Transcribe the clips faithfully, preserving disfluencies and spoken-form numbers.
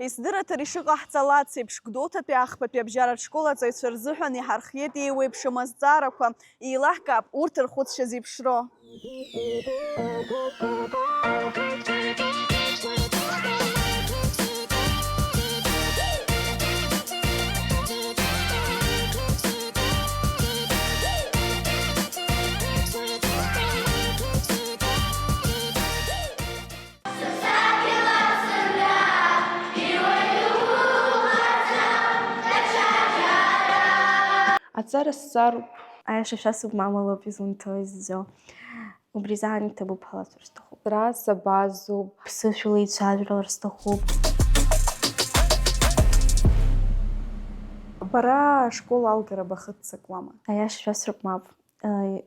Исдырраҭар ишыҟаҳҵалац еиԥш, Гәдоуҭатәи ахԥатәи абжьаратә школ аҵаҩцәа рзыҳәан иҳархиеит еиуеиԥшым азҵаарақәа. Еилаҳкаап урҭ рхәыцшьа зеиԥшроу. Аҵара сҵароуп. Аиаша шәасҳәап, мамалоуп изунҭо, изӡо. Убри азгьы иҭабуп ҳәа ласҳәар сҭахуп. Сара сабазоуп. Ԥсышәала ицәажәалар сҭахуп. Бара ашкол алгара бахыццакуама? Аиаша шәасҳәап, мап.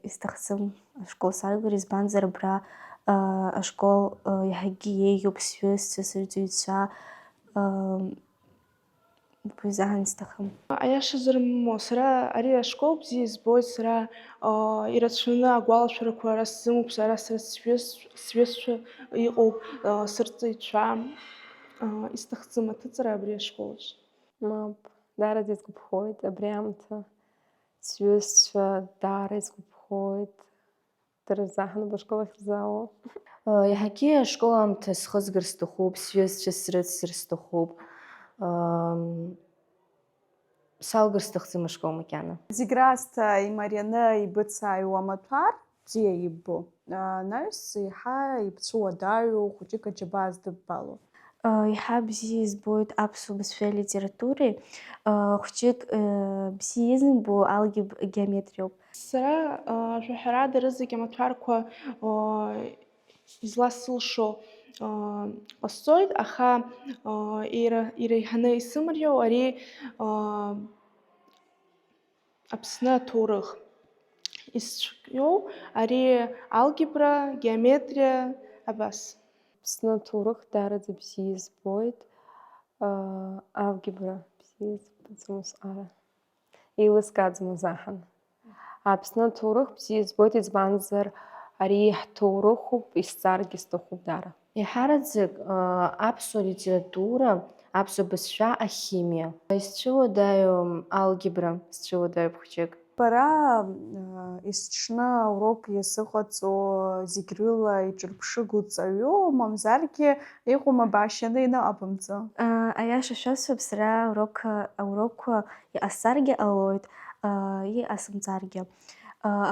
Исҭахӡам ашкол салгар, избанзар абра, ашкол, иаҳагьы еиӷьуп сҩызцәа, сырҵаҩцәа, убри азгьы исҭахым. Аиаша зырмоу, сара ари ашкол бзиа избоит, сара, ирацәаны агәалашәарақәа ара сзымоуп, сара, сара сҩызцәа, сҩызцәа иҟоуп, сырҵаҩцәа, исҭахӡам аҭыҵра абри ашколаҿ. Мап, даараӡа исгәаԥхоит абри аамҭа. Сҩызцәа даара исгәаԥхоит, дара рзаҳан башкол ахь рзаауа. Иаҳагьы ашкол аамҭа схызгар сҭахуп, сҩызцәа срыцзар сҭахуп. Салгар сҭахӡам ашкол макьана. Зегь раасҭа имарианы ибыцааиуа амаҭәар бзиа иббо. Анаҩс еиҳа ибцәыуадаҩу хәыҷык аџьабаа здыббало. Еиҳа бзиа избоит аԥсуа бызшәеи алитературеи, хәҷык бзиа изымбо алгеб-, геометриоуп. Сара, жәаҳәарада, рызегь амаҭәарқәа изласылшо ҟасҵоит, аха иреиҳаны исымариоу ари Аԥсны аҭоурых. Исцәгьоу ари алгебра, геометриа, абас. Аԥсны аҭоурых даараӡа бзиа избоит, алгебра бзиа избаӡом усҟара. Еилыскааӡом азаҳан. Аԥсны аҭоурых бзиа избоит, избанзар ари ҳҭоурыхуп, исҵаргьы сҭахуп даара. Еиҳараӡак, аԥсуа литература, аԥсуа бызшәа, ахимиа. Исцәыуадаҩу алгебра, сцәыуадаҩуп хәҷык. Бара, есыҽны аурок иазыҟаҵо зегь рыла иҿырԥшыгоу ҵаҩу, мамзаргьы иҟоума баашьаны иныҟабымҵо? Аиаша шәасҳәап, сара аурок, аурокқәа иҟасҵаргьы ҟалоит, иҟасымҵаргьы.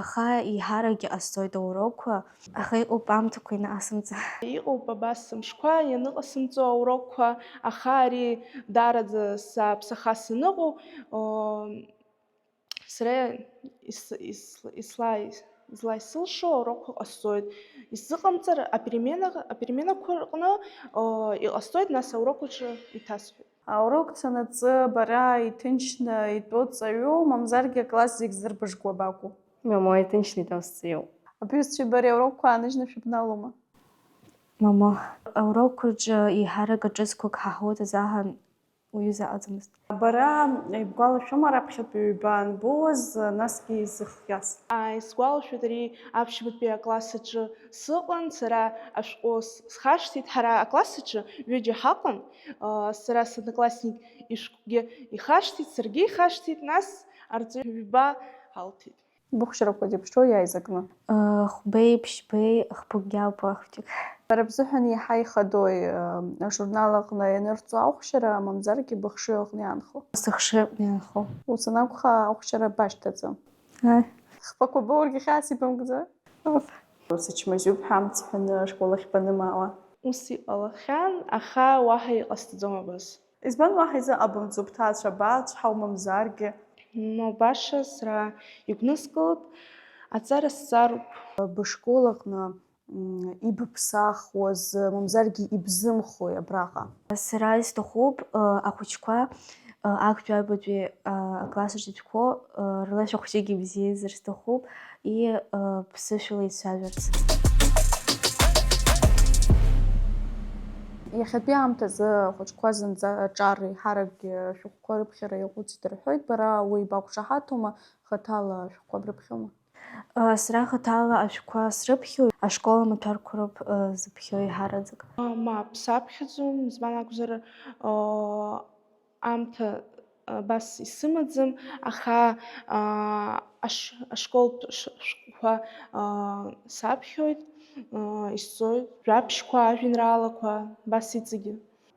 Аха еиҳаракгьы ҟасҵоит аурокқәа, аха иҟоуп аамҭақәа ианыҟасымҵа. Иҟоуп абас амшқәа ианыҟасымҵо аурокқәа, аха ари даараӡа сааԥсаха саныҟоу, сара ис-, ис-, исла-, излаисылшо аурокқәа ҟасҵоит. Исзыҟамҵар аперемена-, апеременақәа рҟны, иҟасҵоит, нас аурокқәа рҿы иҭасҳәоит. Аурок цанаҵы бара иҭынчны итәоу ҵаҩу, мамзаргьы акласс зегь зырбыжкуа бакәу? Мамоу, иҭынчны итәоу сҵаҩуп. Абиусцәеи бареи аурокқәа ааныжьны шәыбналома? Мамоу, аурокқәа рҿы еиҳарак ҿыцқәак ҳаҳауеит азаҳан уаҩы заҟаӡамызт. Бара ибгәалашәома раԥхьатәи ҩба анбоуаз, насгьы изыхҟьаз? Ааи, исгәалашәоит, ари аԥшьбатәи акласс аҿы сыҟан, сара ашәҟәы с-, схашҭит, ҳара акласс аҿы ҩыџьа ҳаҟан, аа, сара содноклассник ишәҟәгьы ихашҭит, саргьы ихашҭит, нас арҵаҩы ҩба ҳалҭеит. Быхәшьарақәа зеиԥшроу иааизакны? Хәбеи, ԥшьбеи, хԥыкгьы ауп ахәҷык. Бара бзыҳәан иаҳа ихадои, ажурнал аҟны ианырҵо ахәшьара, мамзаргьы быхшыҩ аҟны иаанхо? Сыхшыҩ аҟны иаанхо. Ус анакәха, ахәшьара башьҭаӡам? Ааи. Хԥақәа боургьы хьаас ибымкӡои? Ус ачмазаҩуп ҳәа амц ҳәаны ашкол ахь банымаауа? Ус иҟалахьан, аха уаҳа иҟасҵаӡом абас. Избан уаҳа изыҟабымҵо бҭаацәа бацәҳауа мамзаргьы? Ну, баша сара игәныскылт, аҵара сҵароуп. Бышкол аҟны, м, ибыԥсахуаз, мамзаргьы ибзымхои абраҟа? Сара исҭахуп, ы, ахәыҷқәа, ы, актәи аҩбатәи, ы, акласс рҿы итәқәоу, ы, рылашәа хәҷык ибзиазар сҭахуп, и, ы, ԥсышәала ицәажәарц. Иахьатәи аамҭазы ахәыҷқәа зынӡа аҿар еиҳаракгьы ашәҟәқәа рыԥхьара иаҟәыҵит рҳәоит. Бара уи бақәшаҳаҭума, хаҭала ашәҟәқәа брыԥхьома? Сара хаҭала ашәқәа срыԥхьоит, ашкол амаҭәарқәа роуп зыԥхьо еиҳараӡак. Мап, саԥхьаӡом, избан акәзар, аамҭа абас исымаӡам, аха ашколтә шәҟәқәа саԥхьоит, исҵоит, жәабжьқәа, ажәеинраалақәа, абас иҵегьы.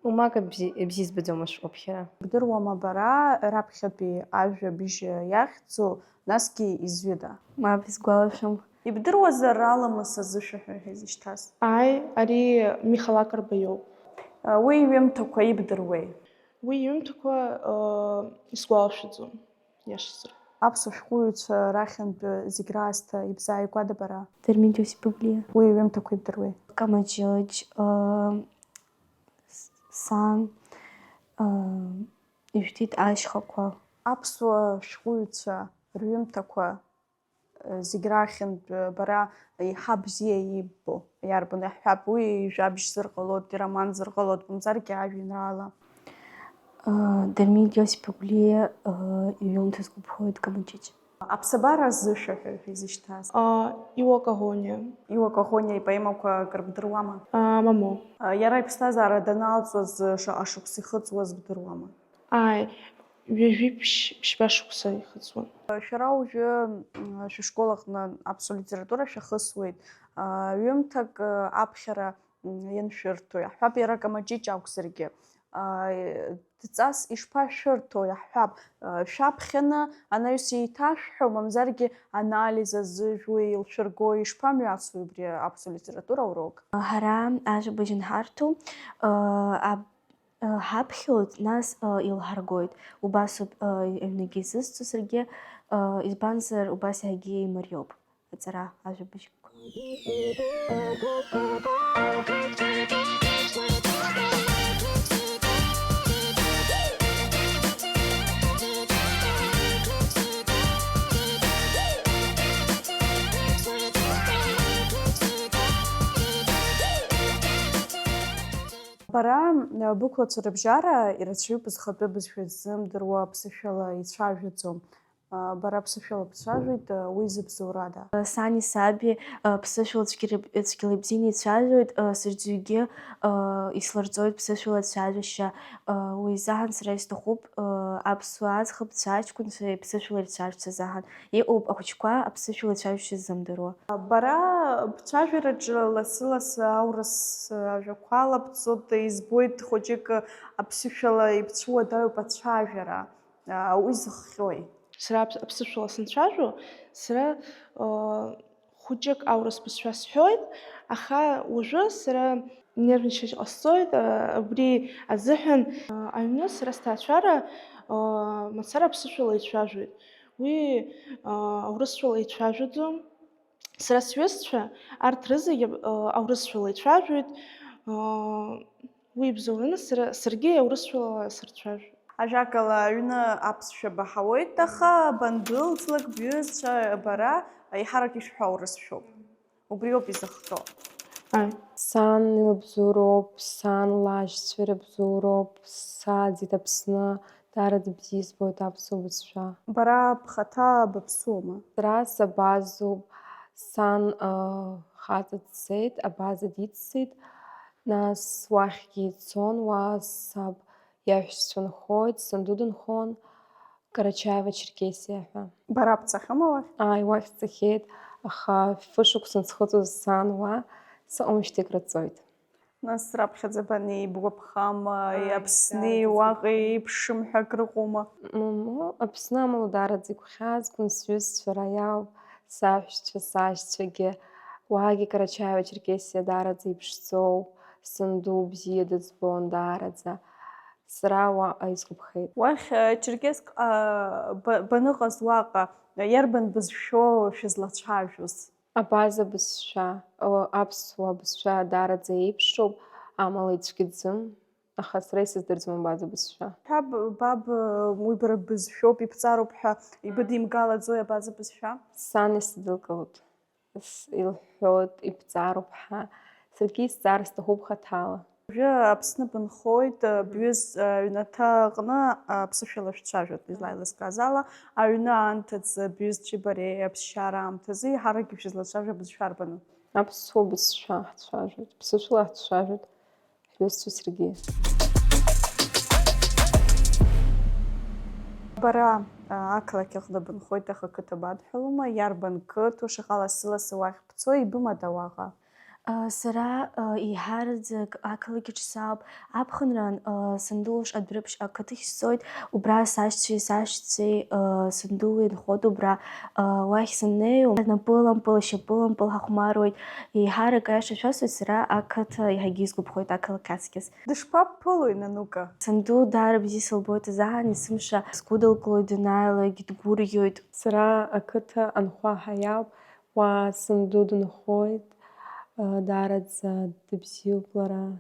Умак абзи-, абзиа збаӡом ашәҟәыԥхьара. Ибдыруама бара раԥхьатәи ажәабжь иахьӡу, насгьы изҩыда? Мап, исгәалашәом. Ибдыруазар, Аламыс азышәаҳәа ҳәа изышьҭаз? Ааи, ари Михалак Арба иоуп. Уи иҩымҭақәа ибдыруеи? Уи иҩымҭақәа, ыы, исгәалашәаӡом, иашазар. Аԥсуа шәҟәыҩҩцәа рахьынтә зегь раасҭа ибзааигәада бара? Дырмит Иосиф-иԥа Гәлиа. Уи иҩымҭақәа ибдыруеи? Камаҷыҷ, ыы, с-, сан, ыы, ижәтит ашьхақәа. Аԥсуа шәҟәыҩҩцәа рҩымҭақәа зегь рахьынтә бара еиҳа бзиа иббо иарбан, иаҳҳәап, уи жәабжьзар ҟалоит, ироманзар ҟалоит, мамзаргьы ажәеинраала? Дырмит Иосиф-иԥа Гәлиа иҩымҭа сгәаԥхоит, Камаҷыҷ. Аԥсабара азышәаҳәа ҳәа изышьҭаз? Иуа Когониа. Иуа Когониа ипоемақәа акыр бдыруама? Мамоу. Иара иԥсҭазаара даналҵуаз шаҟа шықәса ихыҵуаз бдыруама? Ааи, ҩажәи ԥшь-, ԥшьба шықәса ихыҵуан. Шәара уажәы, м, шәышкол аҟны аԥсуа литература шәахысуеит. А, ҩымҭак, а, аԥхьара, м, ианшәырҭо, иаҳҳәап, иара Камаҷыҷ акәзаргьы, а, дҵас ишԥашәырҭо, иаҳҳәап, а, шәаԥхьаны анаҩс еиҭашәҳәо, мамзаргьы анализ азыжәуеи, илшәыргои, ишԥамҩасуеи убри аԥсуа литература урок? Ҳара ажәабжь анҳарҭо, а, аб-, Ҳаԥхьоит, нас илҳаргоит. Убасоуп, аҩнгьы изысҵо саргьы, избанзар, убас иаҳагьы имариоуп аҵара ажәабжьқәа. Бара, бықәлацәа рыбжьара ирацәаҩуп зхатәы бызшәа ззымдыруа, ԥсышәала ицәажәаӡом. Бара ԥсышәала бцәажәоит, уи зыбзоурада? Сани саби ԥсышәала цәгьала-, цәгьала ибзианы ицәажәоит, сырӡугьы ислырҵоит ԥсышәала ацәажәашьа. Уи изаҳан сара исҭахуп аԥсуаа аӡӷабцәа, аҷкәынцәа иԥсышәала ирцәажәарц азаҳан. Иҟоуп ахәыҷқәа аԥсышәала ицәажәашьа ззымдыруа. Бара бцәажәараҿы лассы-лассы аурыс ажәақәа алабҵоит, избоит хәыҷык аԥсышәала ибцәуадаҩуп ацәажәара. Уи зыхҟьои? Сара аԥ-, аԥсышәала санцәажәо, сара, ыы, хәыҷык аурыс бызшәа сҳәоит, аха уажәы сара нервничать ҟасҵоит, ыы, убри азыҳәан, ыы, аҩны сара сҭаацәара, ыы, мацара аԥсышәала ицәажәоит. Уи, ыы, аурысшәала ицәажәаӡом. Сара сҩызцәа, арҭ рызегьы, ыы, аурысшәала ицәажәоит, ыы, уи ибзоураны сара, саргьы аурысшәала сырцәажәоит. Ажәакала, аҩны аԥсшәа баҳауеит, аха бандәылҵлак, бҩызцәа, бара, еиҳарак ишәҳәо аурысшәоуп. Убриоуп изыхҟьо. Ааи. Сан илабзоуроуп, сан лашьцәа ирыбзоуроуп, саӡит Аԥсны, даараӡа бзиа избоит аԥсуа бызшәа. Бара бхаҭа баԥсуама? Сара сабазоуп, сан, ыы, хаҵа дцеит, абаза диццеит, нас уахьгьы ицон, уа саб иаҳәшьцәа нхоит, санду дынхон, Карачаево-Черкесиа ҳәа. Бара бцахьоума уахь? Ааи, уахь сцахьеит, аха фышықәса ансхыҵуаз сан уа сыҟамижьҭеи краҵоит. Нас раԥхьаӡа банеи, ибгәаԥхама, ааи, Аԥсни, даараӡа уаҟа еиԥшым ҳәа акрыҟоума? Мамоу, Аԥсны амала даараӡа игәхьаазгон сҩызцәа, ара иауп, саҳәшьцәа, сашьцәагьы. Уаагьы Карачаево-Черкесиа даараӡа иԥшӡоуп, санду бзиа дызбон даараӡа. Сара уаҟа исгәаԥхеит. Уахь, э, Черкесск, а, ба-, баныҟаз уаҟа, иарбан бызшәоу шәызлацәажәоз? Абаза бызшәа, о, аԥсуа бызшәа даараӡа еиԥшроуп, амала ицәгьаӡым, аха сара исыздырӡом абаза бызшәа. Баб, баб, э, уи бара бызшәоуп, ибҵароуп ҳәа ибыдимгалаӡои абаза бызшәа? Сан исыдылкылоит. С-, илҳәоит, ибҵароуп ҳәа. Саргьы исҵар сҭахуп хаҭала. Уажәы Аԥсны бынхоит, бҩызцәа аҩнаҭа аҟны аԥсышәала шәцәажәоит, излаилыскааз ала, аҩны аамҭазы бҩызцәеи бареи аԥсшьара аамҭазы еиҳаракгьы шәызлацәажәо абызшәа арбану? Аԥсуа бызшәа ҳцәажәоит, ԥсышәала ҳцәажәоит ҳҩызцәеи саргьы. Бара, а, ақалақь аҟны бынхоит, аха қыҭа бадҳәалома? Иарбан қыҭоу? Шаҟа лассы-лассы уахь бцои? Ибымада уаҟа? А, сара, а, еиҳараӡак ақалақь аҿы саауп. Аԥхынран, а, санду лашҟа Дәрыԥшь ақыҭахь сцоит. Убра сашьцәеи сашьцәеи, а, санду инхоит убра. А, уахь саннеиу, напы лампыл, ашьапы лампыл ҳахәмаруеит. Еиҳарак аиаша шәасҳәоит, сара ақыҭа еиҳагьы исгәаԥхоит, ақалақь аҵкьыс. Дышԥабԥылои, нанука? Санду даара бзиа сылбоит азаан, есымша сгәыдылкылоит, данааилак дгәырӷьоит. Сара ақыҭа Анхәа ҳәа иауп, уа санду дынхоит, даараӡа дыбзиоуп лара,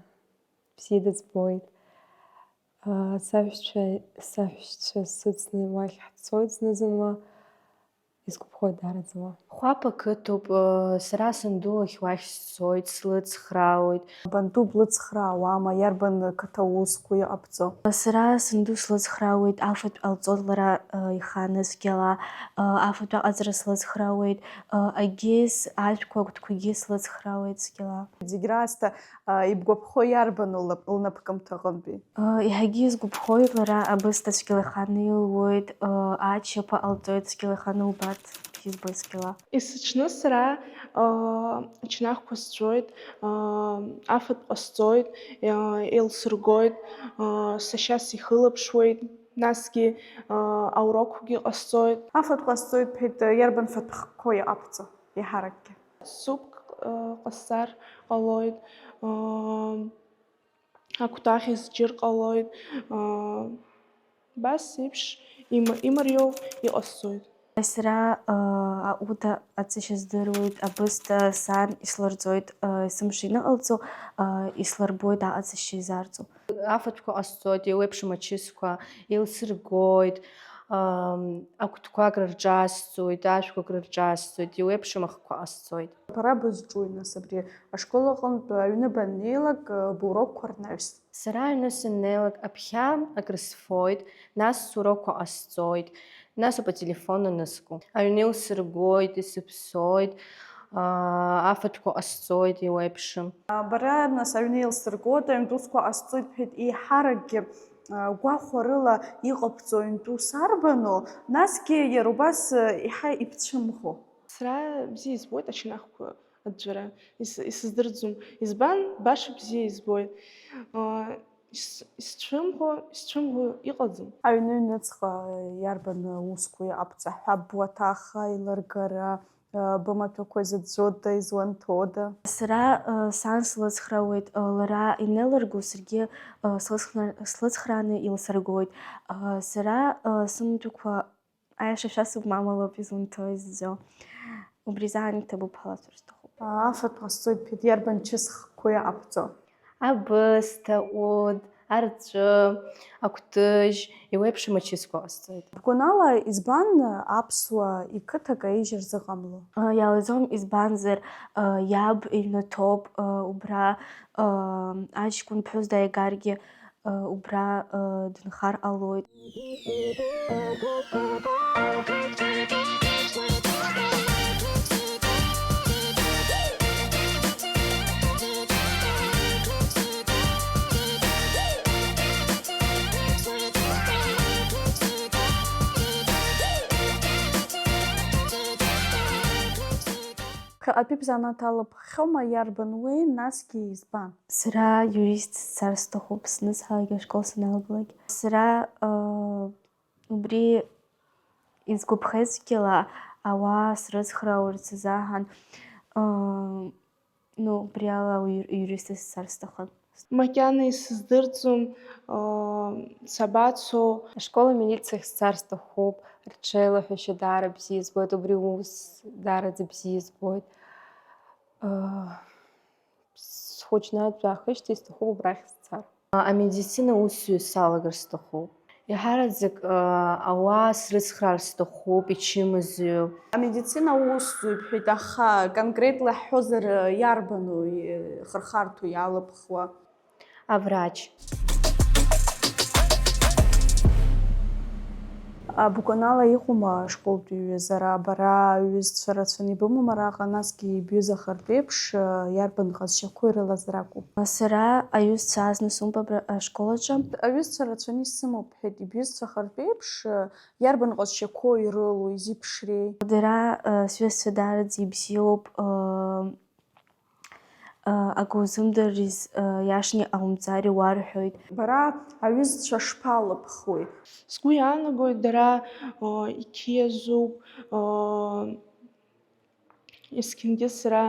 бзиа дызбоит. Саҳәшьцәа, саҳәшьцәа сыцны уахь ҳцоит зны-зынла. Исгәаԥхоит даараӡа уа. Хәаԥ ақыҭоуп, сара санду лахь уахь сцоит, слыцхраауеит. Банду блыцхраауама, иарбан қыҭа усқәа иҟабҵо? Сара санду слыцхраауеит, афатә ҟалҵоит лара, ихааны цәгьала, афатә аҟаҵара слыцхраауеит, агьыс, ашәқәа агәҭқәагьы слыцхраауеит цәгьала. Зегь раасҭа, ибгәаԥхо иарбану лап-, лнапкымҭа аҟынтәи? Еиҳагьы исгәаԥхоит лара, абысҭа цәгьала ихааны илуеит, аччаԥа ҟалҵоит цәгьала ихааны лбарц, избоит цәгьала. Есыҽны сара, ачанахқәа сҵәоит, афатә ҟасҵоит, еилсыргоит, сашьа сихылаԥшуеит, насгьы, аурокқәагьы ҟасҵоит. Афатә ҟасҵоит, бҳәеит, иарбан фатә хкқәоу иҟабҵо еиҳаракгьы? Суп ҟасҵар ҟалоит. Акәтаӷь зџьыр ҟалоит, аа, абас еиԥш има-, имариоу иҟасҵоит. Сара, аа, аҟәыд аҟаҵашьа здыруеит, абысҭа сан ислырҵоит, аа, есымша иныҟалҵо, аа, ислырбоит аҟаҵашьа изарҵо. Афатәқәа ҟасҵоит, еиуеиԥшым ачысқәа, еилсыргоит, аа, акәтқәа акрырҿасҵоит, ашәқәа акрырҿасҵоит, еиуеиԥшым ахқәа ҟасҵоит. Бара бызҿуи, нас, абри ашкол аҟынтә аҩны баннеилак, бурокқәа рнаҩс? Сара аҩны саннеилак, аԥхьа акрысфоит, нас сурокқәа ҟасҵоит, нас ауп ателефон аныску. Аҩны илсыргоит, исыԥсоит, аа, афатәқәа ҟасҵоит, еиуеиԥшым. Бара, нас, аҩны еилсыргоит, аҩнтә усқәа ҟасҵоит, бҳәеит, еиҳаракгьы, аа, гәахәарыла иҟабҵо аҩнтә ус арбану, насгьы иара убас, еиҳа ибцәымӷу? Сара бзиа избоит ачанахқәа аӡәӡәара, ис-, исыздырӡом. Избан? Баша бзиа избоит. Ис-, исцәымӷу, исцәымӷу иҟаӡам. Аҩны аҩныҵҟа иарбан усқәа иҟабҵа ҳәа, буаҭах аилыргара, бымаҭәақәа зыӡәӡәода, изуанҭода? Сара, сан слыцхраауеит, лара инеилырго, саргьы, слыцхра-, слыцхрааны илсыргоит. Сара, сымаҭәақәа Аиаша шәасҳәап, мама лоуп изунҭо, изӡо. Убри азгьы иҭабуп ҳәа ласҳәар сҭахуп. Афатә ҟасҵоит, бҳәеит, иарбан чысхқәоу иҟабҵо? Абысҭа, аҟәыд, арҵәы, акәтыжь, еиуеиԥшым ачысқәа ҟасҵоит. Бгәанала, избан аԥсуа иқыҭа каижьыр зыҟамло? Иалаӡом, избанзар, иаб иҩнаҭоуп, убра, аҷкәын ԥҳәыс дааигаргьы, убра дынхар ҟалоит. Ԥхьаҟатәи бзанааҭ албххьоума, иарбан уи, насгьы избан? Сара иурист сцар сҭахуп, сныцҳалак ашкол саналгалак. Сара, ыы, убри изгәаԥхеит цәгьала, ауаа срыцхраауеит сзаҳан, ыы, ну, убри ала уи иурист сцар сҭахын. Макьана исыздырӡом, ыы, сабацо. Ашкол амилициахь сцар сҭахуп, рҽеилаҳәашьа даара бзиа избоит, убри ус даараӡа бзиа избоит. Ыы, Схәыҷны аӡә аахижьҭеи сҭахуп убрахь сцар. Амедицина усзуҩ салагар сҭахуп. Еиҳараӡак, ауаа срыцхраар сҭахуп, ичымазаҩу. Амедицина усзуҩ бҳәеит, аха конкретла ҳҳәозар, иарбану ихырхарҭоу, иалыбхуа? Аврач. Бгәанала иҟоума ашколтә ҩызара? Бара ҩызцәа рацәаны ибымоума араҟа, насгьы ибҩызахартә еиԥш, иарбан ҟазшьақәоу ирылазар акәу? Сара аҩызцәа азна сымоуп абра ашкол аҿы. Аҩызцәа рацәаны исымоуп, бҳәеит, ибҩызцәахартә еиԥш, иарбан ҟазшьақәоу ирылоу, изеиԥшреи? Дара, сҩызцәа даараӡа ибзиоуп, акы узымдырыз иашаны иҟаумҵари уарҳәоит. Бара аҩызцәа шԥалыбхуеи? Сгәы иаанагоит, дара иқьиазуп, есқьынгьы сара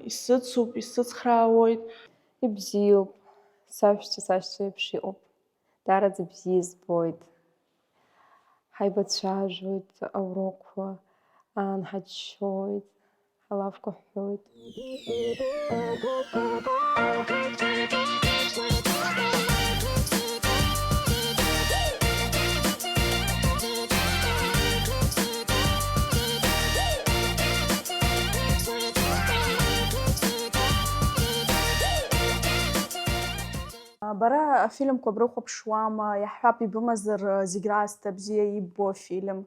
исыцуп, исыцхраауеит. Ибзиоуп, саҳәшьцәа сашьцәа еиԥш иҟоуп. Даараӡа бзиа избоит. Ҳаибацәажәоит аурокқәа, аан ҳаччоит, ҳалафқәа ҳҳәоит. Бара афильмқәа брыхәаԥшуама? Иаҳҳәап, ибымазар, зегь раасҭа бзиа иббо афильм?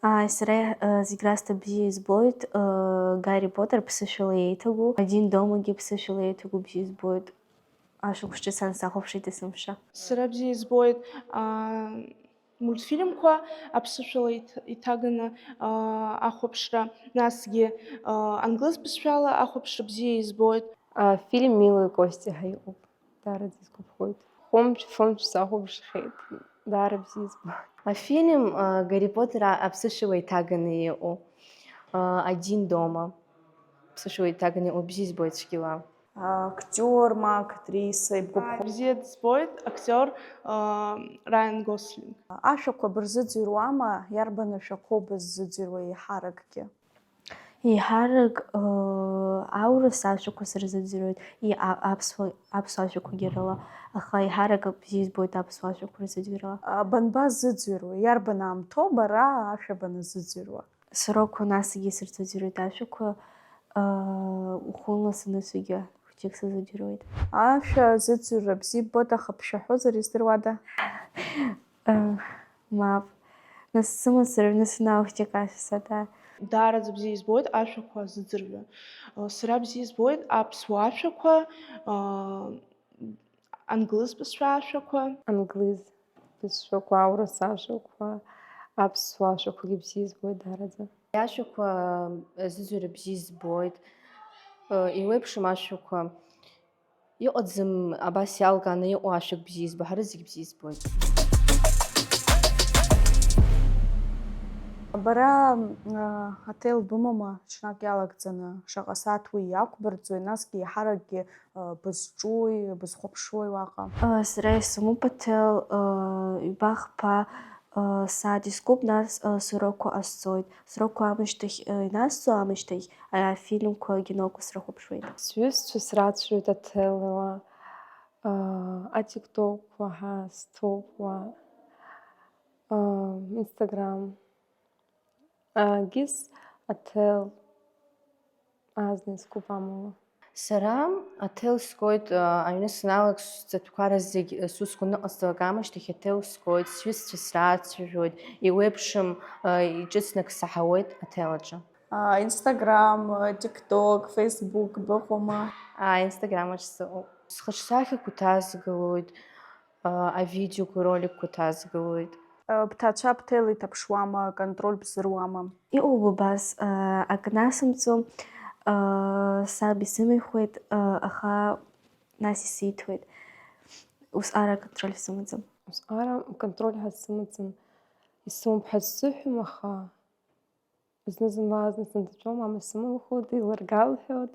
Ааи, сара, э, зегь раасҭа бзиа избоит, э, Гарри Поттер ԥсышәала еиҭагу, Один домагьы ԥсышәала еиҭагу бзиа избоит. Ашықәс ҿыц ан сахәаԥшит есымша. Сара бзиа избоит, а, мультфильмқәа аԥсышәала иҭ-, иҭаганы, а, ахәаԥшра, насгьы, а, англыз бызшәала ахәаԥшра бзиа избоит. Афильм Милые кости ҳәа иҟоуп. Даараӡа исгәаԥхоит. Хәымш-фымш сахәаԥшхьеит. Даара бзиа избоит. Афильм, а, Гарри Поттер а-, аԥсышәала иҭаганы иҟоу, а, Один дома. Аԥсышәала иҭаганы иҟоу бзиа избоит цәгьала. Актиор ма актриса ибгәаԥхо? Бзиа дызбоит актиор, а, Райан Гослинг. Ашәақәа бырзыӡырҩуама, иарбан ашәақәоу быззыӡырҩуа еиҳаракгьы? Еиҳарак, ыы, аурыс ашәақәа сырзыӡырҩуеит, и-, а-, аԥсуа, аԥсуа ашәақәагьы рыла, аха еиҳарак бзиа избоит аԥсуа ашәақәа рзыӡырҩра. А, банбазыӡырҩуа, иарбан аамҭоу бара ашәа баназыӡырҩуа? Сроуқәа насгьы сырзыӡырҩуеит ашәақәа, ыы, ухәылнасны сҩагьы хәыҷык сазыӡырҩуеит. Ашәа азыӡырҩра бзиа ббоит, аха бшәаҳәозар издыруада? Ыы, Мап. Нас сымацара аҩны санаалак џьакаша сада. Даараӡа бзиа избоит ашәақәа зыӡырҩы. Сара бзиа избоит аԥсуа ашәақәа, англыз бызшәа ашәақәа. Англыз бызшәақәа, аурыс ашәақәа, аԥсуа ашәақәагьы бзиа избоит даараӡа. Ашәақәа зыӡырҩы бзиа избоит. Еиуеиԥшым ашәақәа. Иҟаӡам абас иалкааны иҟоу ашәак бзиа избо, ҳара зегь бзиа избоит. Бара, а, аҭел бымоума, ҽнак иалагӡаны, шаҟа сааҭ уи иақәбырҵои, насгьы еиҳаракгьы, а, бызҿуи, бызхәаԥшуеи уаҟа? А, сара исымоуп аҭел, а, ҩба-хԥа, Сааҭ искуп, нас, срокқәа ҟасҵоит. Срокқәа аамышьҭахь, инасҵо аамышьҭахь, афильмқәа, акиноқәа срыхәаԥшуеит. Сҩызцәа срацәажәоит аҭелла, атиктокқәа, ҳа, стопла, инстаграм. Агьыс аҭел азна искуп амала. Сара аҭел сгоит, аҩны санаалак, сҵатәқәа рзегь сусқәа ныҟасҵалак аамышьҭахь аҭел сгоит, сҩызцәа срацәажәоит, еиуеиԥшым, иҿыцны акы саҳауеит аҭел аҿы. А, Instagram, TikTok, Facebook быҟоума? А, Instagram аҿ сыҟоуп. Схаҿсахьақәа ҭазгалоит, а, авидеоқәа, роликқәа ҭазгалоит. Бҭаацәа бҭел иҭаԥшуама, аконтроль бзыруама? Иҟоуп убас, акы насымҵо, саб исымихуеит, аха нас исиҭоит. Усҟара аконтроль сымаӡам. Усҟара аконтроль ҳәа сымаӡам. Исымоуп ҳәа сзыҳәом, аха зны-зынла азна сынҭаҵәо, мама сымылхуеит, илыргалҳәоит,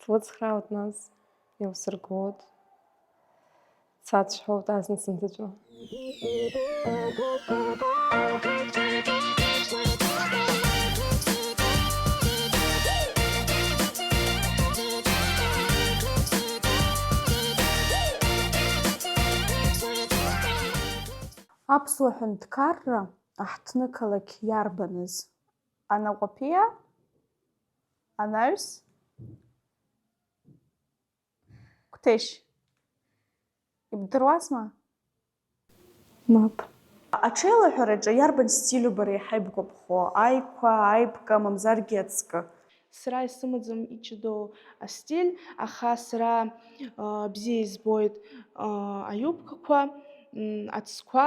слыцхраауеит нас. Илсыргоит, сацәҳауеит азна сынҭаҵәо. Аԥсуа ҳәынҭқарра аҳҭнықалақь иарбаныз? Анаҟәаԥиа, анаҩс, Қәҭешь. Бдыруазма? Мап. Аҽеилаҳәараҿы иарбан стилу бара еиҳа ибгәаԥхо, аиқәа, аибга, мамзаргьы ацкы? Сара исымаӡам иҷыдоу астиль, аха сара, а, бзиа избоит, а, аиубгақәа, м, ацкқәа,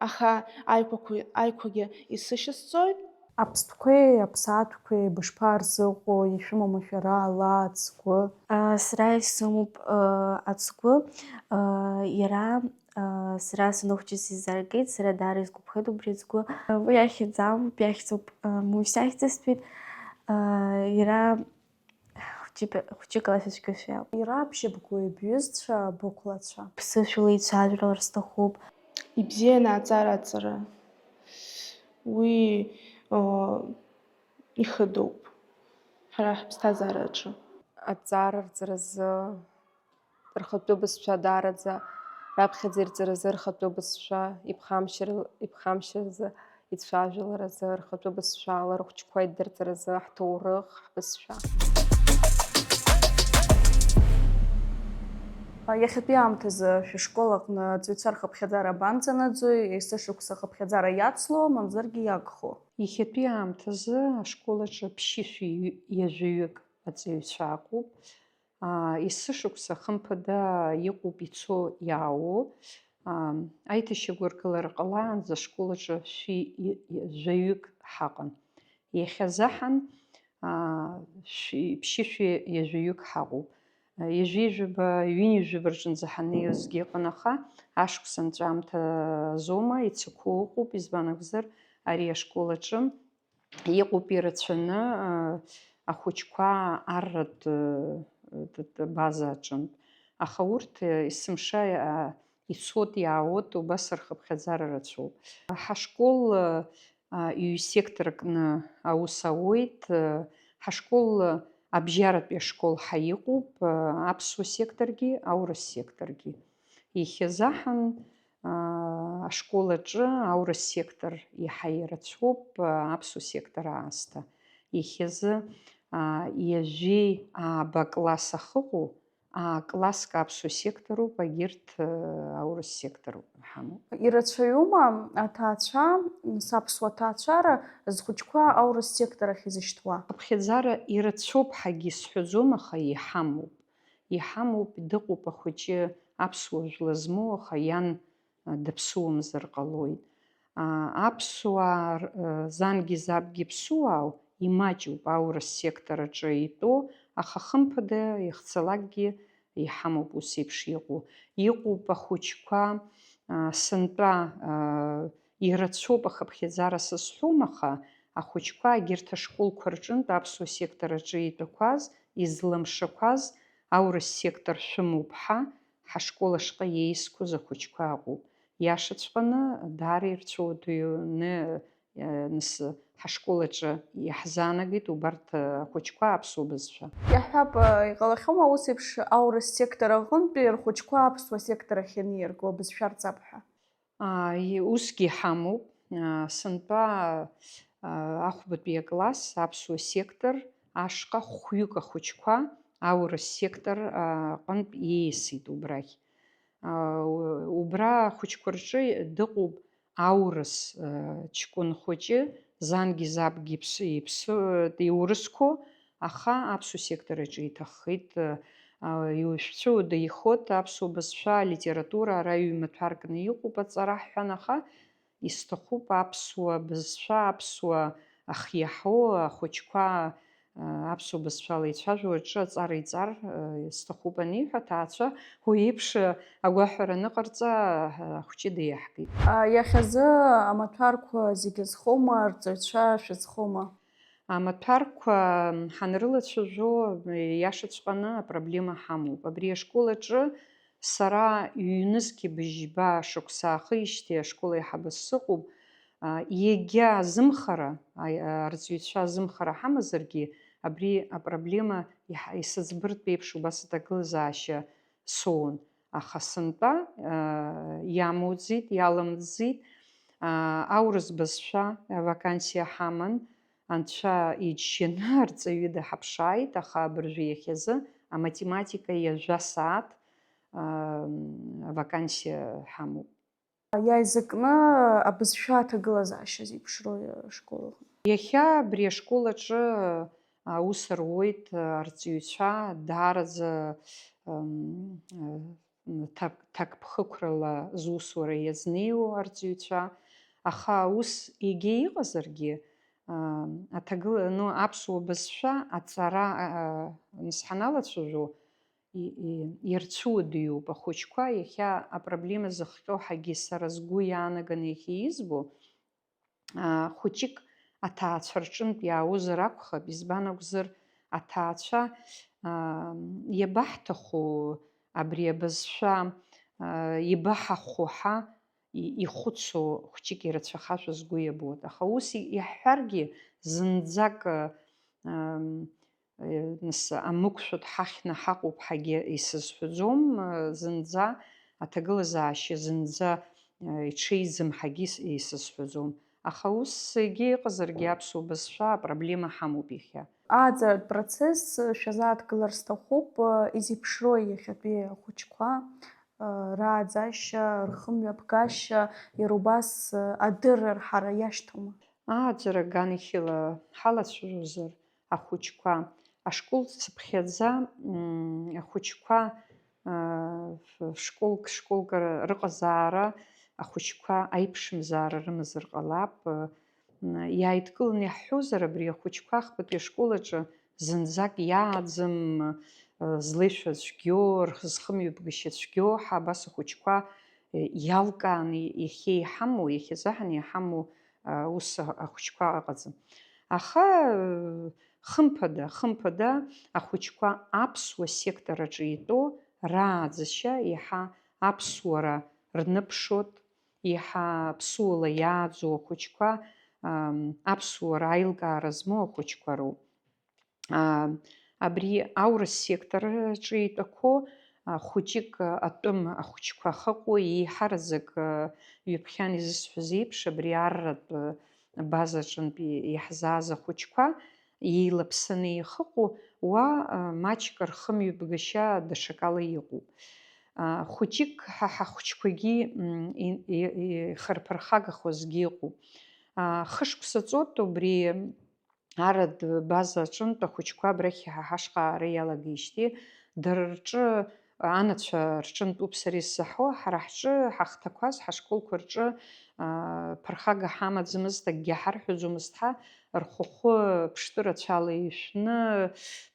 аха аиқәақәа, аиқәагьы исышьасҵоит. Аԥстәқәеи аԥсаатәқәеи бышԥарзыҟоу, ишәымоума шәара ала ацгәы? А, сара исымоуп, а, ацгәы, а, иара, а, сара саныхәҷыз сизааргеит, сара даара исгәаԥхеит убри ацгәы. А, уи ахьӡ амоуп, иахьӡуп, а, Мусиа ахьӡысҭеит, а, иара хәҷы-, хәҷык ала сыцәгьоушәа иакәын. Иара абжьыбгои бҩызцәа, бықәлацәа? Ԥсышәала ицәажәалар сҭахуп. Ибзианы аҵара аҵара. Уи, о, ихадоуп ҳара ҳԥсҭазаараҿы. Аҵара рҵаразы рхатәы бызшәа даараӡа раԥхьаӡа ирҵаразы рхатәы бызшәа, иԥхамшьар-, иԥхамшьаразы ицәажәаларазы рхатәы бызшәала рхәыҷқәа идырҵаразы ҳҭоурых, ҳбызшәа. Иахьатәи аамҭазы шәышкол аҟны аҵаҩцәа рхыԥхьаӡара абанӡанаӡои? Есышықәса ахыԥхьаӡара иацло, мамзаргьы иагхо? Иахьатәи аамҭазы ашкол аҿы ԥшьышәи ҩажәаҩык аҵаҩцәа ыҟоуп. Аа, есышықәса хымԥада иҟоуп ицо иаауо. Аа, аиҭашьақәыргылара ҟалаанӡа ашкол аҿы шәи-, и-, и-, жәаҩык ҳаҟан. Иахьазаҳан, аа, шәи-, ԥшьышәи ҩажәаҩык ҳаҟоуп. Ҩажәи жәаба, ҩынҩажәаба рҿынӡа ҳаннеиуазгьы ыҟан, аха ашықәс анҵәамҭа азоума, ицақәоу ыҟоуп, избан акәзар, ари ашкол аҿы иҟоуп ирацәаны, а, ахәыҷқәа арратә, ы, т-, т-, база аҿынтә. Аха урҭ, ы, есымша, а, ицот, иаауеит, убас рхыԥхьаӡара рацәоуп. Ҳашкол, ы, а, ҩ-сектор кны аус ауеит. Ы, ҳашкол, ы, абжьаратәи ашкол ҳәа иҟоуп, ы, аԥсуа секторгьы, аурыс секторгьы. Иахьазаҳан, аа, ашкол аҿы аурыс сектор иаҳа ирацәоуп, аа, аԥсуа сектор аасҭа. Иахьазы, аа, ҩажәи ааба класс ахьыҟоу, аа-класск аԥсуа сектор ауп, агьырҭ, аа, аурыс сектор ҳамоуп. Ирацәаҩума аҭаацәа, нас аԥсуа ҭаацәара зхәыҷқәа аурыс сектор ахь изышьҭуа? Ахыԥхьаӡара ирацәоуп ҳәагьы сҳәаӡом, аха иҳамоуп. Иҳамоуп, дыҟоуп ахәыҷы аԥсуа жәла змоу, аха иан, а, дыԥсуамзар ҟалоит. А, аԥсуаа р-, а, зангьы забгьы ԥсуаау, имаҷуп аурыс сектор аҿы итәоу, аха хымԥада, иахьцалакгьы иҳамоуп ус еиԥш иҟоу. Иҟоуп ахәыҷқәа, а, сынтәа, а, ирацәоуп ахыԥхьаӡара сызҳәом, аха ахәыҷқәа егьырҭ ашколқәа рҿынтә аԥсуа сектор аҿы итәақәаз, излымшақәаз, аурыс сектор шәымоуп ҳәа, ҳашкол ашҟа иеизқәаз ахәыҷқәа ыҟоуп. Иашаҵәҟьаны, даара ирцәыуадаҩны, э, нас ҳашкол аҿы иаҳзаанагеит убарҭ, э, ахәыҷқәа аԥсуа бызшәа. Иаҳҳәап, э, иҟалахьоума ус еиԥш аурыс сектор аҟынтәи рхәыҷқәа аԥсуа сектор ахь ианирго, бызшәа рҵап ҳәа? Аа, и-, усгьы иҳамоуп. Аа, сынтәа, аа, ахәбатәи акласс аԥсуа сектор ашҟа хәҩык ахәыҷқәа аурыс сектор, аа, аҟынтә ииасит убрахь. Аа, у-, убра ахәыҷқәа рҿы дыҟоуп аурыс, аа, ҷкәын хәыҷы, зангьы забгьы иԥсы, иԥсы, иурысқәоу, аха аԥсуа сектор аҿы иҭаххеит, а, иушәцәыуадаҩхоит аԥсуа бызшәа, алитература, ара ҩ-маҭәаркны иҟоуп аҵара ҳҳәан, аха исҭахуп аԥсуа бызшәа, аԥсуа ахьиаҳау ахәыҷқәа, а, аԥсуа бызшәала ицәажәо аҿы аҵара иҵар, а, сҭахуп аниҳәа, аҭаацәа уи еиԥш агәаҳәара аныҟарҵа, а, ахәҷы диаҳгеит. А, иахьазы амаҭәарқәа зегьы зхоума, арҵаҩцәа шәызхоума? Амаҭәарқәа ҳанрылацәажәо, иашаҵәҟьаны апроблема ҳамоуп. Абри ашкол аҿы сара ҩнызқьи быжьба шықәса аахижьҭеи ашкол аиҳабы сыҟоуп. А, егьа азымхара, а, арҵаҩцәа азымхара ҳамазаргьы, абри апроблема иҳа-, исыӡбыртә еиԥш убас аҭагылазаашьа соуан. Аха сынтәа, а, иамуӡеит, иаламӡеит, а, аурыс бызшәа авакансиа ҳаман, анцәа иџьшьаны арҵаҩы даҳаԥшааит, аха абыржәы иахьазы аматематика ҩажәа сааҭ, ам, авакансиа ҳамоуп. Иааизакны абызшәа аҭагылазаашьа зеиԥшроу ашкол аҟны. Иахьа абри ашкол аҿы аус руеит арҵаҩцәа, даараӡа, ам, ҭак-, ҭакԥхықәрала зусура иазнеиуа арҵаҩцәа, аха ус егьа иҟазаргьы, аа, аҭагыла-, ну, аԥсуа бызшәа аҵара, аа, нас ҳаналацәажәо, и-, и-, иарцәыуадаҩуп ахәыҷқәа, иахьа апроблема зыхҟьо ҳәагьы сара сгәы иаанаганы иахьа избо, аа, хәыҷык аҭаацәа рҿынтә иаауазар акәхап, избан акәзар, аҭаацәа, аа, иабаҳҭаху абри абызшәа, аа, ибаҳахәо ҳәа и-, ихәыцуа хәҷык ирацәахашәа сгәы иабоит. Аха ус и-, иаҳҳәаргьы, зынӡак, аа, м, нас амықәшәатә ҳахьны ҳаҟоуп ҳәагьы исызҳәаӡом, зынӡа аҭагылазаашьа зынӡа, э, иҽеиӡам ҳәагьы ис-, исызҳәаӡом. Аха ус егьа иҟазаргьы аԥсуа бызшәа апроблема ҳамоуп иахьа. Ааӡаратә процесс шәазааҭгылар сҭахуп, изеиԥшрои иахьатәи ахәыҷқәа рааӡашьа, рхымҩаԥгашьа, иара убас адырра рҳара иашьҭоума? Ааӡара ганахьала ҳалацәажәозар, ахәыҷқәа, ашкол цыԥхьаӡа, мм, ахәыҷқәа, аа, ф-, школк, школк р-, рыҟазаара ахәыҷқәа аиԥшымзаара рымазар ҟалап. М, иааидкыланы иаҳҳәозар, абри ахәыҷқәа ахԥатәи ашкол аҿы зынӡак иааӡам, э, злеишәа цәгьоу, рх-, зхымҩаԥгашьа цәгьоу ҳәа абас ахәыҷқәа, э, иалкааны иахьа иҳамоу, иахьазаҳаны иҳамоу, э, ус а-, ахәыҷқәа ыҟаӡам. Аха, э, хымԥада, хымԥада ахәыҷқәа аԥсуа сектор аҿы итәоу рааӡашьа иаҳа аԥсуара рныԥшуеит, иаҳа аԥсуала иааӡоу ахәыҷқәа, ам, аԥсуара аилкаара змоу ахәыҷқәа роуп. Аа, абри аурыс сектор аҿы итәақәоу, а, хәыҷык, а, атәым ахәыҷқәа ахыҟоу, еиҳараӡак, а, ҩаԥхьан изысҳәаз еиԥш, абри арратә, а, базаҿынтә и-, иаҳзааз ахәыҷқәа еилаԥсаны ихыҟоу, уа, а, маҷк рхымҩаԥгашьа даҽакала иҟоуп. А, хәыҷык ҳа ҳахәыҷқәагьы, м, и-, и-, ихырԥырхагахозгьы ыҟоуп. А, хышықәса ҵуеит убри арратә база аҿынтә ахәыҷқәа абрахь ҳа ҳашҟа аара иалагеижьҭеи, дара рҿы, анацәа рҿынтә ауп сара исзаҳауа, ҳара ҳҿы ҳахҭақәаз, ҳашколқәа рҿы, аа, ԥырхага ҳамаӡамызт, акгьы ҳарҳәаӡомызт ҳәа, рхахәы ԥштәы рацәала ишәны,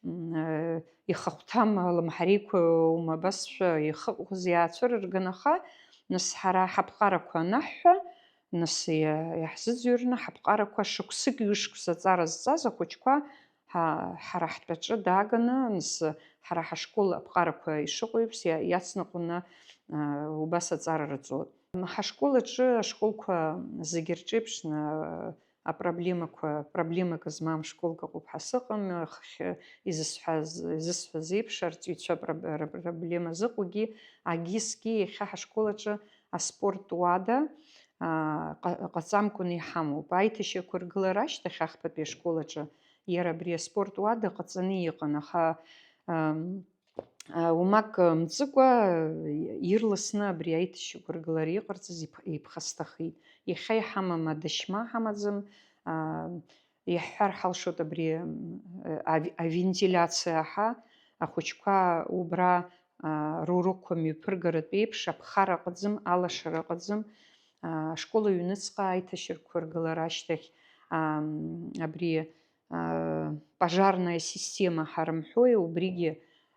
м, э, ихахәҭам алымҳареиқәа умабасшәа ихыҟәҟәаз иаацәырырган, аха, нас, ҳара ҳаԥҟарақәа анаҳҳәа, нас иа-, иаҳзыӡырҩрны ҳаԥҟарақәа шықәсык ҩышықәса аҵара зҵаз ахәыҷқәа ҳа-, ҳара ҳтәаҿы дааганы, нас, ҳара ҳашкол аԥҟарақәа ишыҟоу еиԥш иа-, иацныҟәаны, а, убас аҵара рҵоит. Ҳашкол аҿы ашколқәа зегьы рҿеиԥшны, а, апроблемақәа, проблемак змам школк ыҟоуп ҳәа сыҟам. Хыхь изысҳәаз, изысҳәаз еиԥш, арҵаҩцәа апро-, ра-, проблема зыҟоугьы, агьысгьы иахьа ҳашкол аҿы аспорт уада, аа, ҟа-, ҟаҵамкәаны иҳамоуп. Аиҭашьақәыргылара ашьҭахь ахԥатәи ашкол аҿы иара абри аспорт уада ҟаҵаны иҟан, аха, ам, а, уамак мҵыкәа, ирласны абри аиҭашьақәыргылара иҟарҵаз иԥ-, иԥхасҭахеит. Иахьа иҳамам адашьма ҳамаӡам, а, иаҳҳәар ҳалшоит абри, м, ави-, авентилиациа ҳәа, ахәыҷқәа убра, а, рурокқәа мҩаԥыргаратә еиԥш аԥхара ыҟаӡам, алашара ыҟаӡам. А, ашкол аҩныҵҟа аиҭашьақәыргылара ашьҭахь, ам, абри, а, пожарная система ҳәа рымҳәои, убригьы,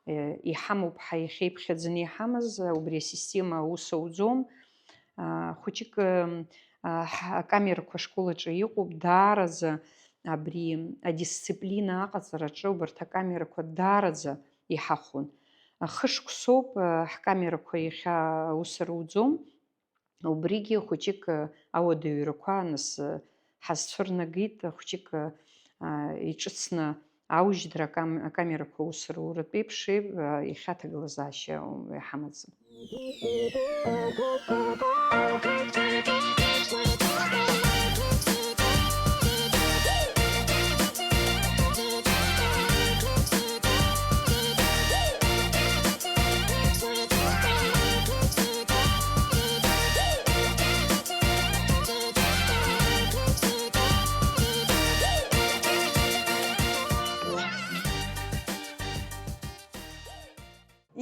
э, иҳамоуп ҳа иахьа иԥхьаӡаны иҳамаз, убри асистема аус ауӡом. А, хәыҷык, м, а, ҳ-, акамерақәа ашкол аҿы иҟоуп, даараӡа абри адисциплина аҟаҵараҿы убарҭ акамерақәа даараӡа иҳахәон. Хышықәсоуп, а, ҳкамерақәа иахьа аус руӡом. Убригьы хәыҷык, а, ауадаҩрақәа нас, а, ҳазцәырнагеит, хәыҷык, а, иҿыцны аужьдра акам-, акамерақәа аус руратәеиԥш, а, иахьа аҭагылазаашьа иҳамаӡам.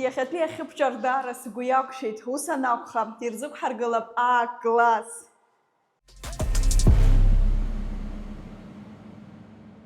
Иахьатәи ахьыԥҿардаара сгәы иақәшәеит, ус анакәха, ирзықәҳаргылап А класс.